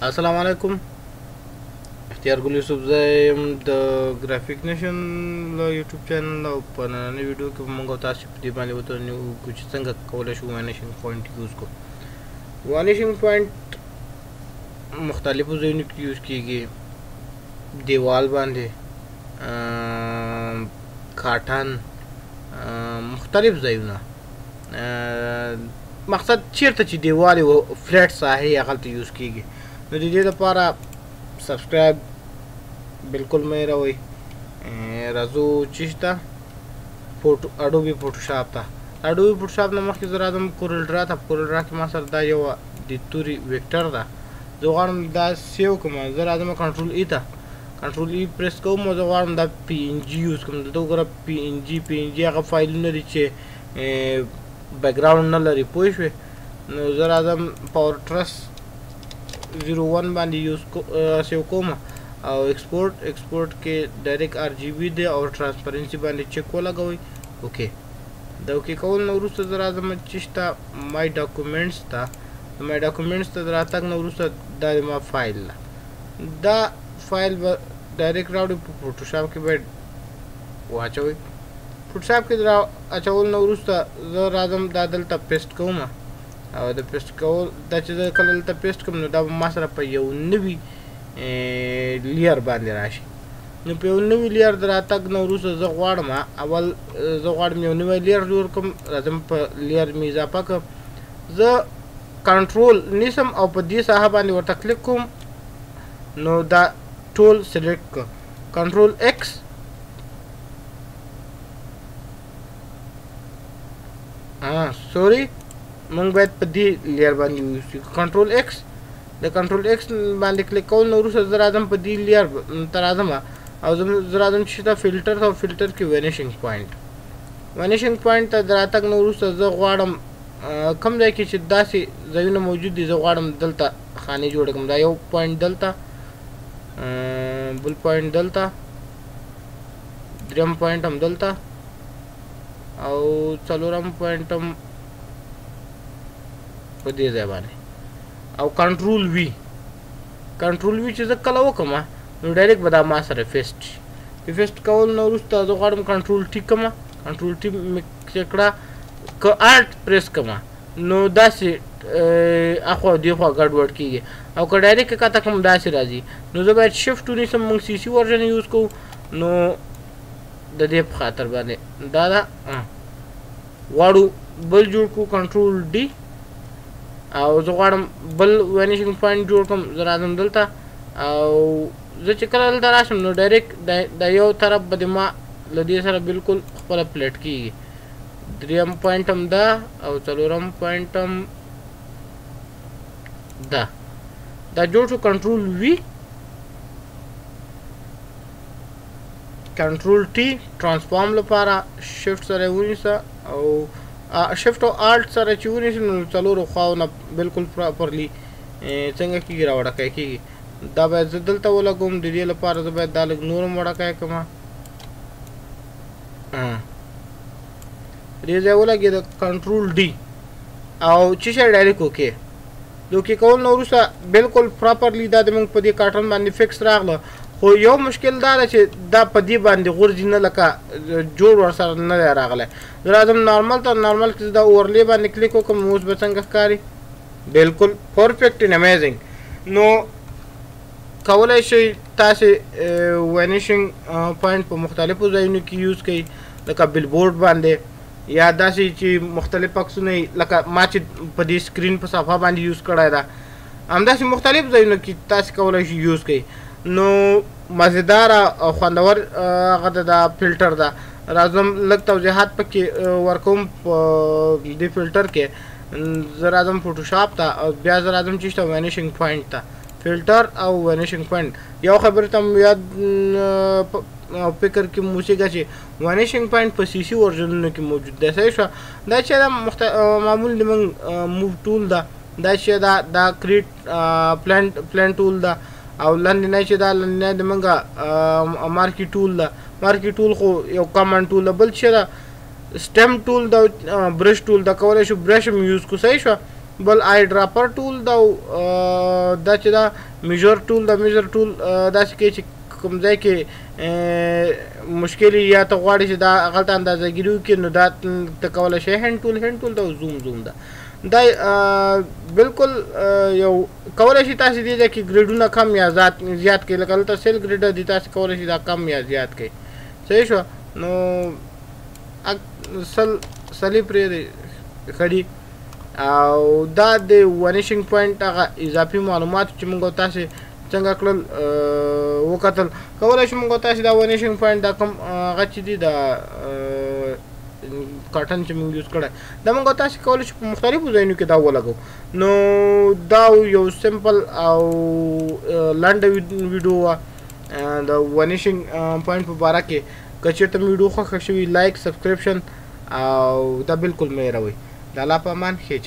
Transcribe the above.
السلام علیکم، اختیار ګل یوسف زه یم د ګرافیک نیشن له یوټیوب چینل، او په نننۍ ویډیو کې به موږ تاسو په دې باندې وتوانیږو چې څنګه کولی شو وانیشینګ پوینټ یوز کړو. وانیشینګ پوینټ مختلفو ځایونو کې یوز کیږي، دیوال باندې، کاټن، مختلف ځایونه، مقصد چیرته چې دیوال یو فلیټ ساحې هغلته یوز کیږي. نو د دې لپاره سبسکرایب بالکل مه هېروئ. راځو چې شته اډوبي فوټوشاپ ته. اډوبي فوټوشاپ نه مخکې زه راځم کورل ډرا ته. په کورل ډرا کې ما سره دا یو د توري ویکټر ده، زه غواړم دا سیو کړم. زه راځم کنټرول ای ته، کنټرول ای پریس کوم، زه غواړم دا پی این جی یوز کړم. دلته وګوره پی این جی، پی این جی هغه فایلونه دي چې بکګراوند نه لري، پوه شوې؟ نو زه راځم پاور ټرس 01 باندې یوز سیو کوم، او ایکسپورټ، ایکسپورټ کې ډایرکټ آر جی بي دی او ترانسپرنسي باندې چک ولګوئ. اوکې، د اوکې کول نه وروسته زه راځم چې شته مای ډاکومنټس ته. د مای ډاکومنټس ته د راتګ نه وروسته دا د ما فایل ده، دا فایل به ډایرکټ راوړي په فوټوشاپ کې باید واچوئ. فوټوشاپ کې را اچول نه وروسته زه راځم دا دلته پیسټ کوم، او د پیسټ کول دا چې زه کله دلته پیسټ کوم نو دا به ما سره په یو نوي لیر باندې راشي. نو په یو نوي لیر د راتګ نه وروسته زه غواړم اول زه غواړم یو نوی لیر جوړ کړم. راځم په لیر مې اضافه کړم، زه کنټرول نیسم او په دې ساحه باندې ورته کلیک کوم، نو دا ټول سلیکټ کړم. کنټرول ایکس، سوري، مونږ باید په دې لیر باندې ویسو. کنټرول ایکس، د کنټرول ایکس باندې کلیک کول نه وروسته زه راځم په دې لیر ته راځم، او زه راځم چې ته فلټر ته، او فلټر کې وینیشینګ پوینټ. وینیشینګ پوینټ ته د راتګ نه وروسته زه غواړم کوم ځای کې چې داسې ځایونه موجود دي، زه غواړم دلته خانې جوړې کړم. دا یو پوینټ دلته، بل پوینټ دلته، دریم پوینټ هم دلته، او څلورم پوینټ هم په دې ځای باندې. او کنټرول وی، کنټرول وی چې زه کله وکړم نو ډایرکټ به دا ما سره فیسټ شي. فیسټ کول نه وروسته زه غواړم کنټرول ټي کړم، کنټرول ټي مې کړه، که آلټ پریس کړم نو داسې اخوا دېخوا ګډوډ کېږي، او که ډایرکټ کښته کړم داسې راځي. نو زه باید شفټ ونیسم، موږ سی سی ورژن یوز کوو، نو د دې په خاطر باندې دا ده غواړو بل جوړ کړو. کنټرول ډي، او زه غواړم بل وینیشینګ پوینټ جوړ کړم. زه راځم دلته، او زه چې کله دلته راشم نو ډایرکټ د یو طرف به د ما له دې سره بالکل خپله پلیټ کېږي. دریم پوینټ هم دا، او څلورم پوینټ هم دا. دا جوړ شو. کنټرول وی، کنټرول ټي ترانسفارم لپاره شفټ سره ونیسه، او شفټ او آلټ سره چې ونیسي نو څلورو خواو نه بالکل پراپرلی څنګه کېږي راوړکی کېږي. دا باید زه دلته ولګوم، د دې لپاره زه باید دا لږ نور هم وړکی کړم. دې ځای ولګېده. کنټرول ډي، او چې شی ډایرکټ اوکې. د اوکې کول نه وروسته بالکل پراپرلی دا د موږ په دې کاټن باندې فکس راغله. خو یو مشکل دا ده چې دا په دې باندې غورځي نه، لکه جوړ ورسره نه دی راغلی. زه راځم نارمل ته، نارمل کې زه دا اورلې باندې کلیک وکړم، اوس به څنګه ښکاري؟ بالکل پرفیکټ اینډ امیزینګ. نو کولی شئ تاسې وینیشینګ پوینټ په مختلفو ځایونو کې یوز کړئ، لکه بلبورډ باندې، یا داسې چې مختلف عکسونه لکه ما چې په دې سکرین په صفحه باندې یوز کړی ده، همداسې مختلف ځایونو کې تاسې کولی شئ یوز کړئ. نو مزیدار او خوندور هغه ده دا فلټر ده. راځم لږ توضیحات پکې ورکوم په دې فلټر کې. زه راځم فوټوشاپ ته، او بیا زه راځم چې شته وینیشینګ پوینټ ته، فلټر او وینیشینګ پوینټ. یو خبره ته مو یاد او فکر کې مو اوسېږه چې وینیشینګ پوینټ په سی سی ورژنونو کې موجود دی. صحیح شوه؟ دا چې دا معمول د موږ موو ټول ده، دا چې دا کریټ پلان ټول ده، او لاندې نه چې دا لاندې نه د موږ مارکي ټول ده. مارکي ټول خو یو کامن ټول ده. بل چې دا سټم ټول ده، برش ټول ده، کولی شو برش هم یوز کړو. صحیح شوه؟ بل آی ډراپر ټول دا، دا چې دا میجر ټول دا، میجر ټول داسې کې چې کوم ځای کې مشکل یا ته غواړې چې دا غلطه اندازه ګیري وکړي، نو دا ته کولی شې. هند ټول، هند ټول دا زوم، زوم ده. دا بالکل یو کولی شي تاسو دې ځای کې ګریډونه کم یا زیات کړئ، لکه دلته سیل ګریډ دی، تاسو کولی شئ دا کم یا زیات کړئ. صحیح شو؟ نو سل سلی پرې دی خړي. او دا د ونیشینګ پوینټ هغه اضافي معلومات چې موږ تاسو څنګه کړل وکتل. کولای شو موږ تاسو دا ونیشینګ پوینټ دا کوم هغه چې دی، دا کاټن چې موږ یوز کړی، دا موږ تاسو کولای شو په مختلفو ځایونو کې دا ولګو. نو دا یو سمپل او لنډه ویډیو وه د ونیشینګ پوینټ په باره کې. که چېرته مې ویډیو خوښه شوي، لایک، سبسکرپشن او دا بالکل مه هېروئ. د الله په امان، ښې.